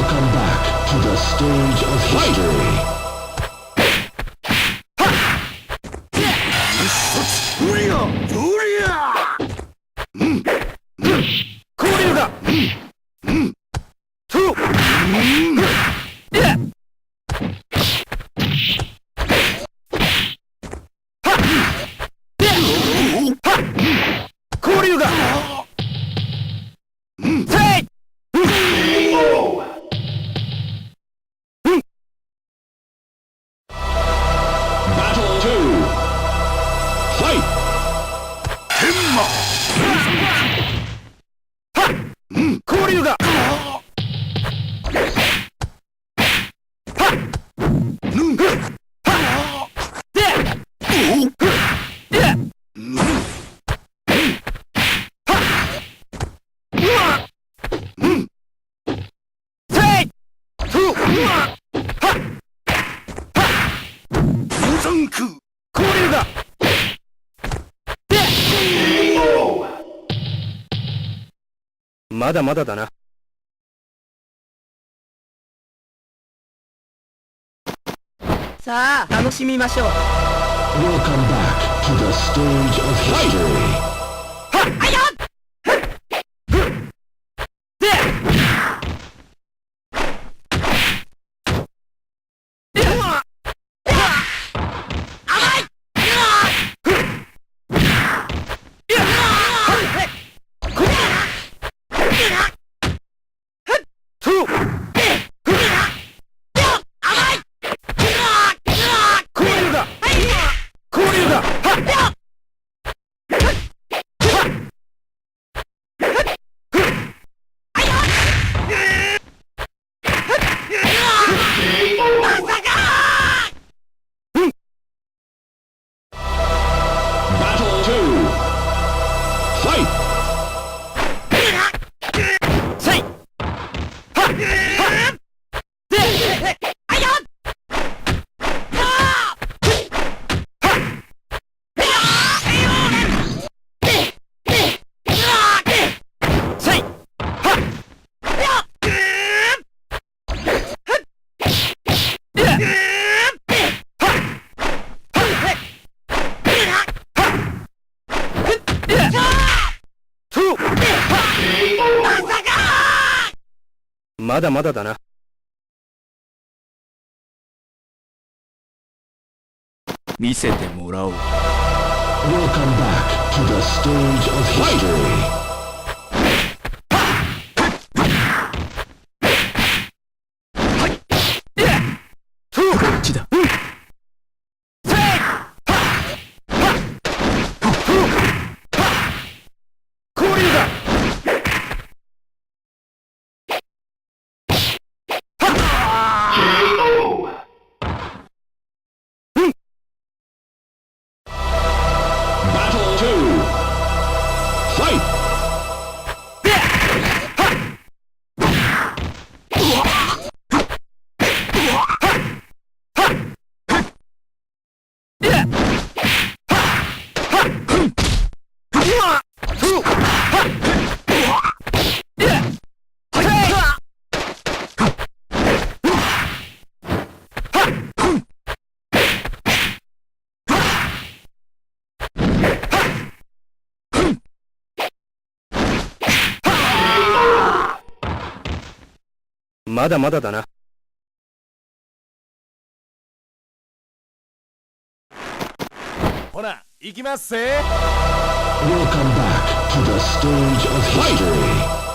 Welcome back to the stage of history. Battle 2. Fight! まだまだだな。さあ、楽しみましょう。 Welcome back to the stage of history. Battle 2. Fight! まだまだだな。見せてもらおう。 Welcome back to the stage of history. こっちだ。Battle 2. Fight! まだまだだな。ほな、行きますぜ。 Welcome back to the stage of history.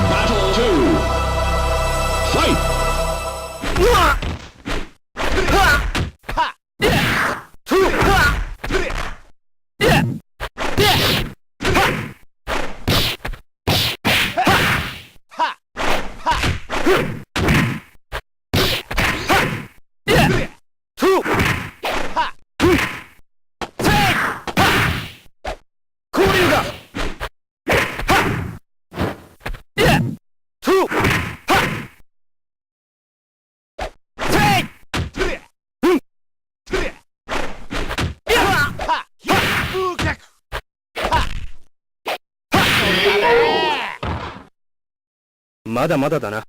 Battle 2. Fight! まだまだだな。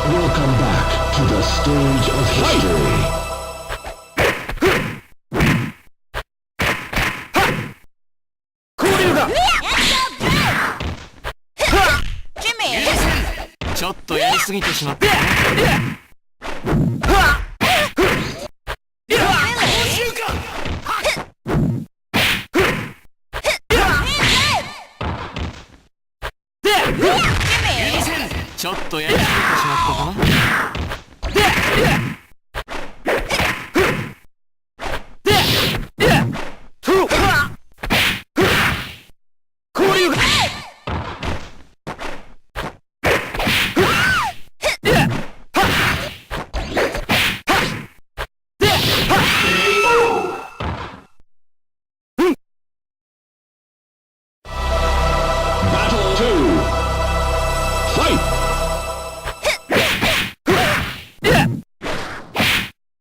Welcome back to the stage of history. 交流だ。ちょっとやりすぎてしまったかな。ちょっとやりすぎてしまったかな。交流だ。 Battle 2. Fight!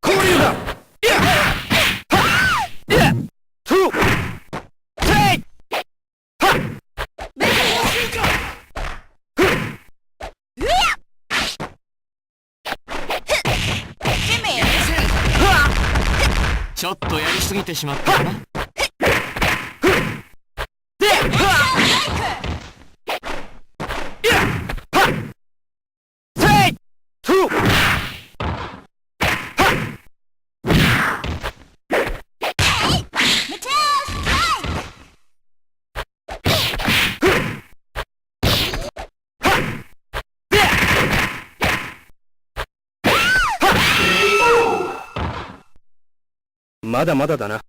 交流だ。ちょっとやりすぎてしまったかな。まだまだだな。